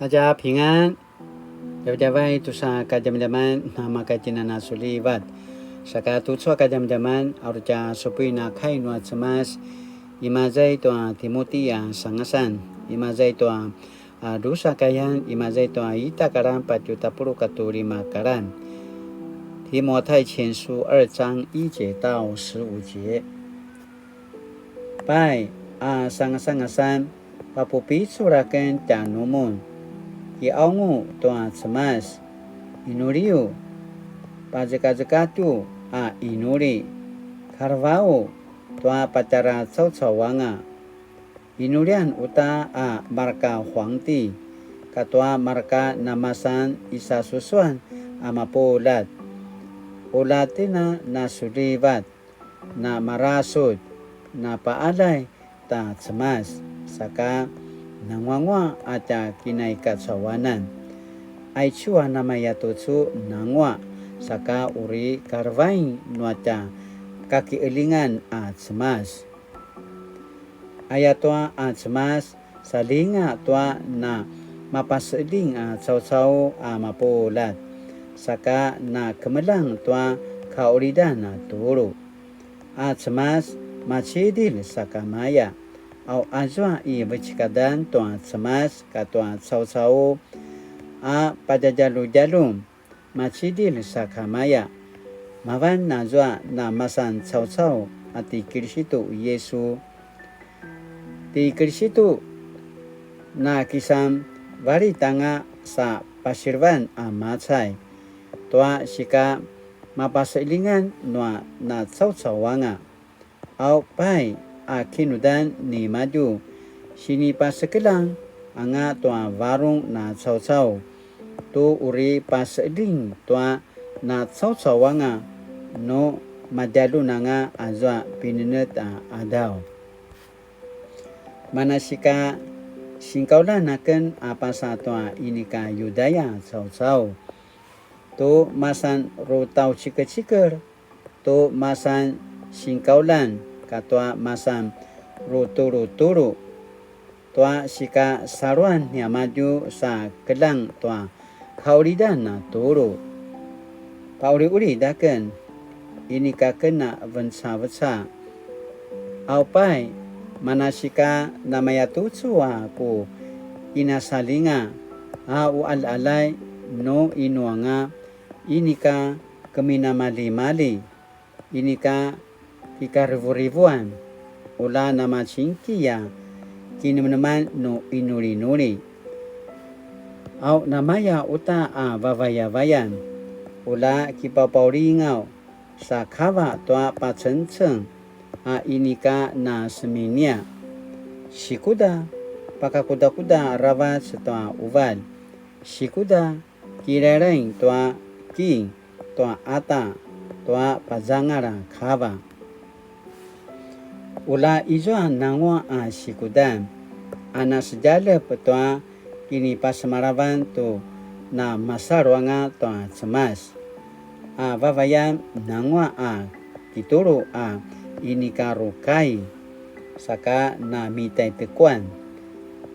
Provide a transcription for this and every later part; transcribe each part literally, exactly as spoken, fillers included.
大家平安. Djavadjavay tusa kadjamadjaman na maka tjinana sulivat. Saka tucu a kadjamadjaman, a uri tja supuin a kai nua Cemas, imaza i tua Timuti a sangasan, imaza i tua, a, drusa kayan, imaza i tua ita karan patje tapuluq katua lima karan. 提摩太前书二章一节到十五节. Pai, a sangasangasan, papupicul aken tjanumun. Kiqaungu tua Cemas, inuliu, pazekazekatju a inuli, kalevau tua patjara caucau anga. Inulian uta a marka huangti, katua marka namasan isasusuan a mapuljat. Ulja tjen a nasulivat, na marasudj, na paqaljay ta Cemas, saka nanguanguaq a tja kinaikacauanan. Aicu a namaya tucu nanguaq, saka uri kalevain nua tja kakiqeljingan a Cemas. Ayatua a Cemas, saljinga tua na mapaseqeljing a caucau a mapuljat, saka na kemeljang tua kaqulidan a tulu. A Cemas macidilj sakamaya, au azua i vecekadan tua Cemas katua caucau a padjadjaludjalun, macidilj sakamaya. Mavan azua na masan caucau a ti Kilisitu Yisu. Ti Kilisitu na kisan valit anga sa pasilvan a macay tua sika mapaseqeljingan nua na caucau anga. Au pai a kinudan nimadju, sinipasekeljang anga tua varung na caucau, tu uri paseqeljing tua na caucau anga nu madjalun anga azua pinenetj a qadaw. Manasika sinkauljan aken a pasa tua inika Yudaya caucau, tu masan rutaucikecikel, tu masan sinkauljan katua masan rutulutulu, tua sika saluan niamadju sa keljang tua kaqulidan a tulu. Pauliulid aken, inika ken a vencaveca. Au pai, manasika namaya tucu a ku inasaljinga a uqaljaqaljay nu inu anga inika keminamaljimalji, inika kikarivurivuan, ula namacingki a kinemeneman nu inulinuli. Au namaya uta a vavayavayan, ula kipapaulingaw sa kava tua pacengceng a inika na seminia. Sikuda pakakudakuda aravac tua quvalj, sikuda kilailaing tua king, tua qata, tua pazangal a kava. Ula izua nanguaq a sikudan a nasedjaljep tua kinipasemalavan tu na masalu anga tua Cemas. A vavayan nanguaq a kitulu a inika rukai, saka na mitaitekuan.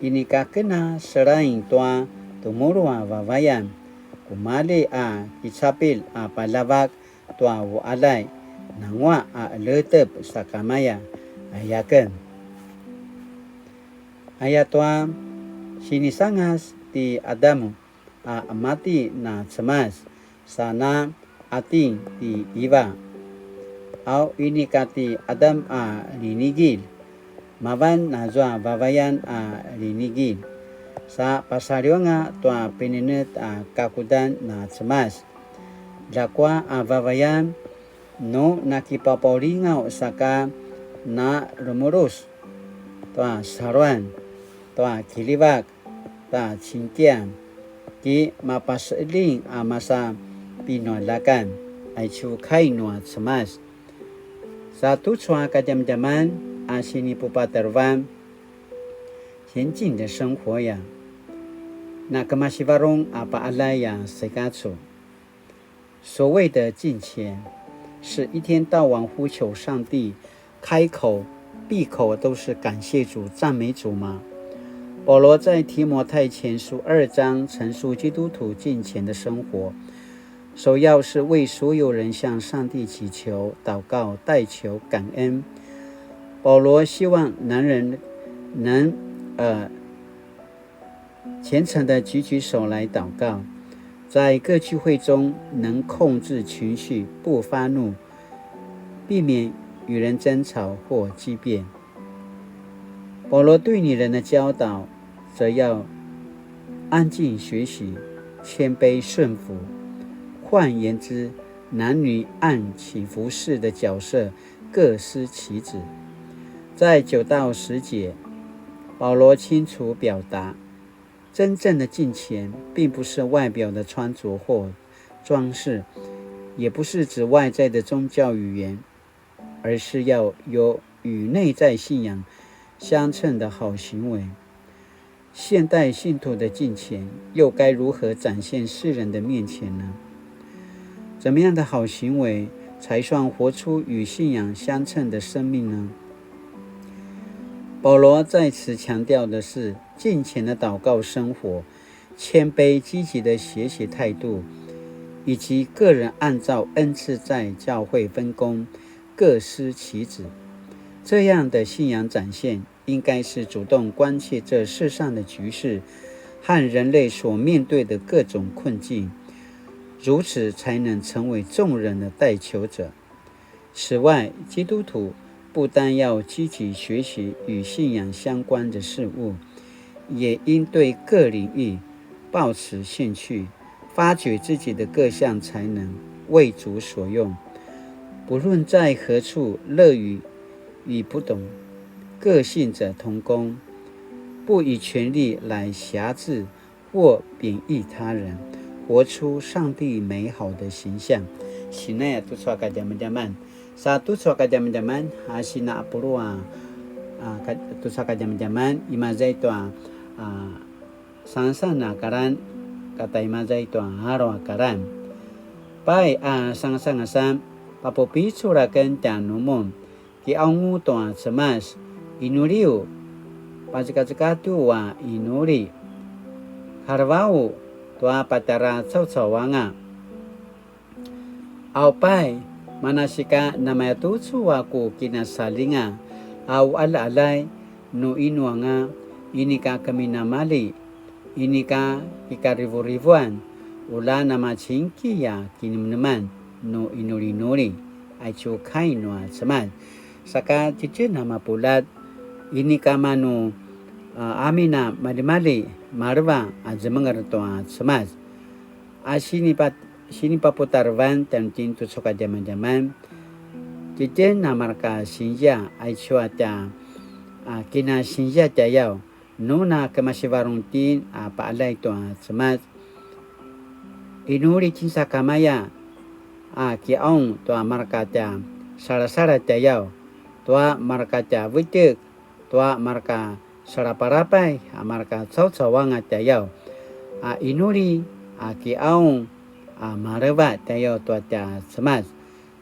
Inika ken a selaing tua tumulu a vavayan, kumalji a kicapil a paljavak tua uqaljay, nanguaq a qeletep sakamaya, aya ken. Ayatua sinisangas ti Adamu a qemati na Cemas, sa na qating ti Iva. Au inika ti Adam a linigilj, mavan azua vavayan a linigilj, sa pasaliw anga tua pinenetj a kakudan na Cemas. Ljakua a vavayan nu nakipapaulingaw saka na remulus tua saluan, tua kiljivak, ta cinkian, ki mapaseqeljing a masa pinualjakan, aicu kai nua Cemas. Sa tucu a kadjamadjaman a sinipupatarevan, 虔敬的生活 ya, na kemasivarung a paqaljay a sekacu. 所谓的敬虔，是一天到晚呼求上帝，开口闭口都是感谢主、赞美主吗？保罗在提摩太前书二章陈述基督徒敬虔的生活，首要是为所有人向上帝祈求、祷告、代求、感恩。保罗希望男人能，呃，虔诚地举起手来祷告，在各聚会中能控制情绪，不发怒，避免与人争吵或激辩。保罗对女人的教导，则要安静学习，谦卑顺服。换言之，男女按其服事的角色各司其职。在九到十节，保罗清楚表达，真正的敬虔并不是外表的穿着或装饰，也不是指外在的宗教语言，而是要有与内在信仰相称的好行为。现代信徒的敬虔又该如何展现世人的面前呢？怎么样的好行为才算活出与信仰相称的生命呢？保罗在此强调的是敬虔的祷告生活、谦卑积极的学习态度，以及个人按照恩赐在教会分工，各司其职。这样的信仰展现，应该是主动关切这世上的局势和人类所面对的各种困境，如此才能成为众人的代求者。此外，基督徒不单要积极学习与信仰相关的事物，也应对各领域抱持兴趣，发掘自己的各项才能，为主所用。不论在何处，乐于与不同个性者同工，不以权力来辖制或贬义他人，活出上帝美好的形象。Sinaya tucu a kadjamadjaman. Sa tucu a kadjamadjaman, a, sina a pulu a, a, ka-, tucu a kadjamadjaman, imaza i tua, a, sangasangasan a karan, kata imaza i tua alu a karan. Pai a sangasangasan, papupicul aken tjanumun, kiqaung tua Cemas, inuliu, pacekacekatu a inuli, kalevau tua patjara caucau anga. Au pai, manasika namayatucu a ku kinasalinga, a uqaljaqaljay, nu inu anga, inika keminamali, inika kikarivurivuan, ula namacingki a kinemeneman, nu inulinuli, aicu kai nua Cemas. Saka titjen a mapuljat, inika manu, a, amin a malimali, maleva a zemenger tua Cemas. A sinipat-, sinipaputarevan tjanuitjen tucu a kadjamadjaman. Titjen a mareka sinzia, aicu a tja, a, kinasinzia tjayaw, nu na kemasivarung itjen a paqaljay tua Cemas. Inuli itjen sakamaya, a, kiqaung tua mareka tja salasaladj tjayaw, tua mareka tja vetjek, tua mareka salapalapay, a, mareka caucau anga tjayaw, a, inuli, a, kiqaung, a, maleva tjayaw tua tja Cemas.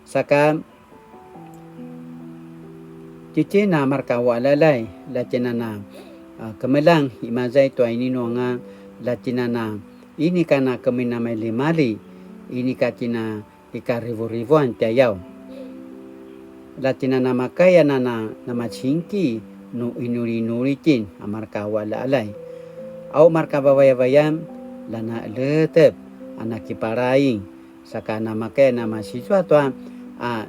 Saka titjen a mareka uqaljaqaljay, la tjen a na, a, kemeljang imaza i tua ininu anga, la tjen a na inika na keminamalimali, inika tjen a kikarivurivuan tjayaw. La tjen a namakaya a na namacingki nu inulinuli itjen a mareka uqaljaqaljay. Au mareka vavayavayan, la na letep a na kipalaing, saka namakaya a namasizua tua, a,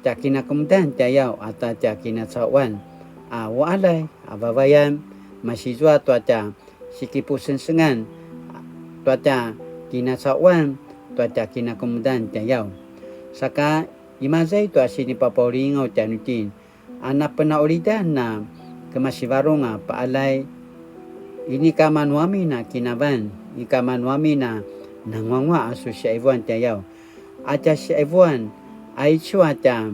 tja kinakemudan tjayaw, a, ta tja kinacauan, a, uqaljay, a, vavayan, masizua tua tja sikipusengsengan, tua tja kinacauan, tua tja kinakemudan tjayaw. Saka imaza i tua sinipapaulingaw tjanuitjen, a napenaqulidan a kemasivarung a paqaljay, inika manu amin a kinavan, inika manu amin a nanguanguaq a su siqivuan tjayaw. A tja siqivuan, aicu a tja,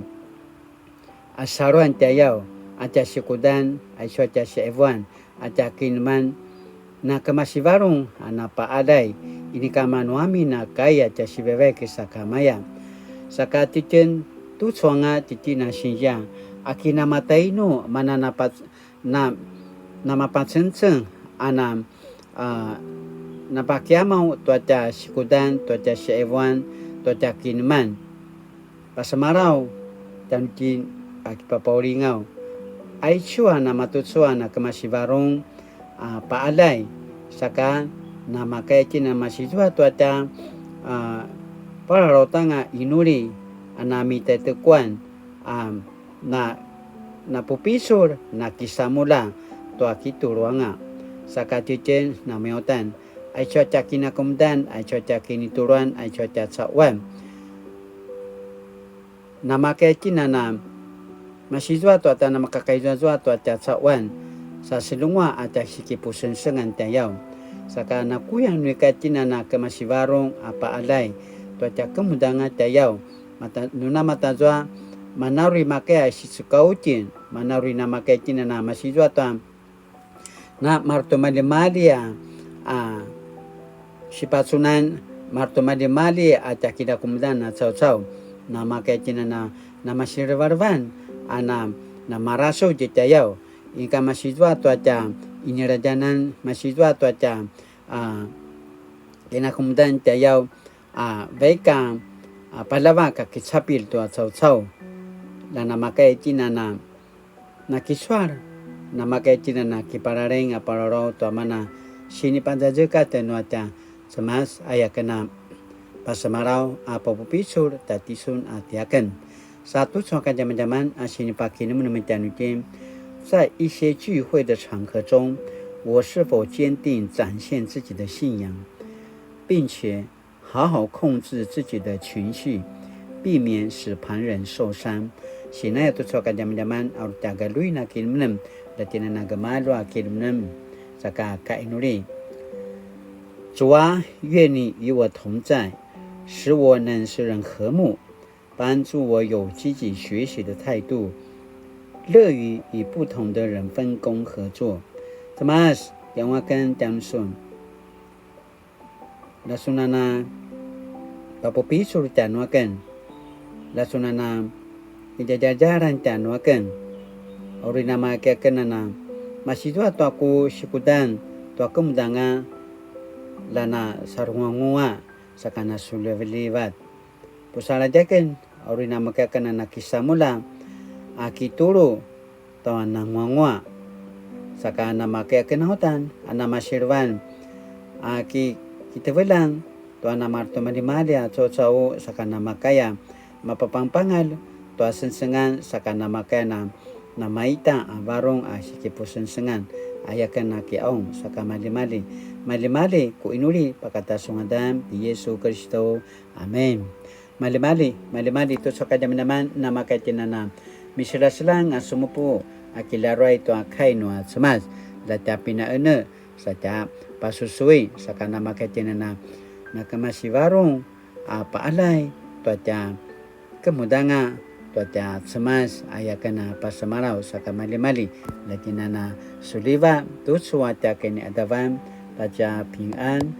a saluan tjayaw, a tja sikudan, aicu a tja siqivuan, a tja kineman, na kemasivarung a na paqaljay, inika manu amin a kai a tja sivaivai ki sakamaya. Saka titjen tucu anga titjen a sinzia, a kinamatainu mana napa-, na-, namapacengceng a na, a, napakiamaw tua tja sikudan, tua tja siqivuan, tua tja kineman. Pasemalaw tjanuitjen a kipapaulingaw. Aicu a namatucu a na kemasivarung a paqaljay, saka namakaya itjen a masizua tua tja, a, palalautanga inuli a na mitetekuan, a, na, napupicul, na kisamulja tua kituluanga. Saka tjitjen namiyautan, aicu a tja kinakemudan, aicu a tja kinituluan, aicu a tja cauan. Namakaya itjen a na masizua tua tja namakakaizuazua tua tja cauan, sa selunguaq a tja sikipusengsengan tjayaw. Saka nakuya nu ika itjen a na kemasivarung a paqaljay tua tja kemudanga tjayaw. Mata-, nu namatazua, manu uri makaya sicekau itjen, manu uri namakaya itjen a na masizua tua na maretimaljimalji a, a, sipacunan, maretimaljimalji a tja kinakemudan a caucau, namakaya itjen a na, namasirevaravan, a na, namarasudj tjayaw, inika masizua tua tja iniladjanan, masizua tua tja, a, kinakemudan tjayaw, a, vaik a, a, paljavak a kicapilj tua caucau. Na namakaya itjen a na, na kisual, namakaya itjen a na kiparaling a pararaw tua mana sinipazazekatj nua tja Cemas, aya ken a pasemalaw a papupicul ta tisun a tiaken. Sa tucu a kadjamadjaman a sinipakinemenem tjanuitjen, 在一些聚會的場合中，我是否堅定展現自己的信仰，并且 好好控制自己的情绪，避免使旁人受伤。Sinaya tucu a kadjamadjaman a uri tja galjuin a kinemenem, la tjen a na gemalju a kinemenem, saka kainuli. 主啊，愿你与我同在，使我能使人和睦，帮助我有积极学习的态度，乐于与不同的人分工合作。Cemas, kiqaung aken tjanusun. Lasun a na papupicul tjanuaken. Lasun a na idjadjadjalan tjanuaken. Uri namakaya aken a na masizua tua ku sikudan tua kemudanga, la na sarunguangua, saka na sulivalivat. Pusaladj aken, uri namakaya aken a na kisamulja a kitulu tua nanguangua. Saka namakaya aken a uta a na masilevan a ki-, kitevelan tua na maretimaljimalji a caucau, saka namakaya mapapangpangalj tua sengsengan, saka namakaya na, namaita a varung a sikipusengsengan, aya ken a kiqaung, saka maljimalji. Maljimalji ku inuli pakata su ngadan ti Yesu Kiristu. Amen. Maljimalji, maljimalji tucu a kadjamadjaman, namakaya itjen a na miselaselang a semupu a kilaruay tua kai nua Cemas, la tja pinaene, sa tja pasusui, saka namakaya itjen a na, na kemasivarung a paalay tua tja kemudanga tua tja Cemas, aya ken a pasemalaw, saka maljimalji, la tjen a na suliva tucu a tja kiniadavan, ta tja pingan,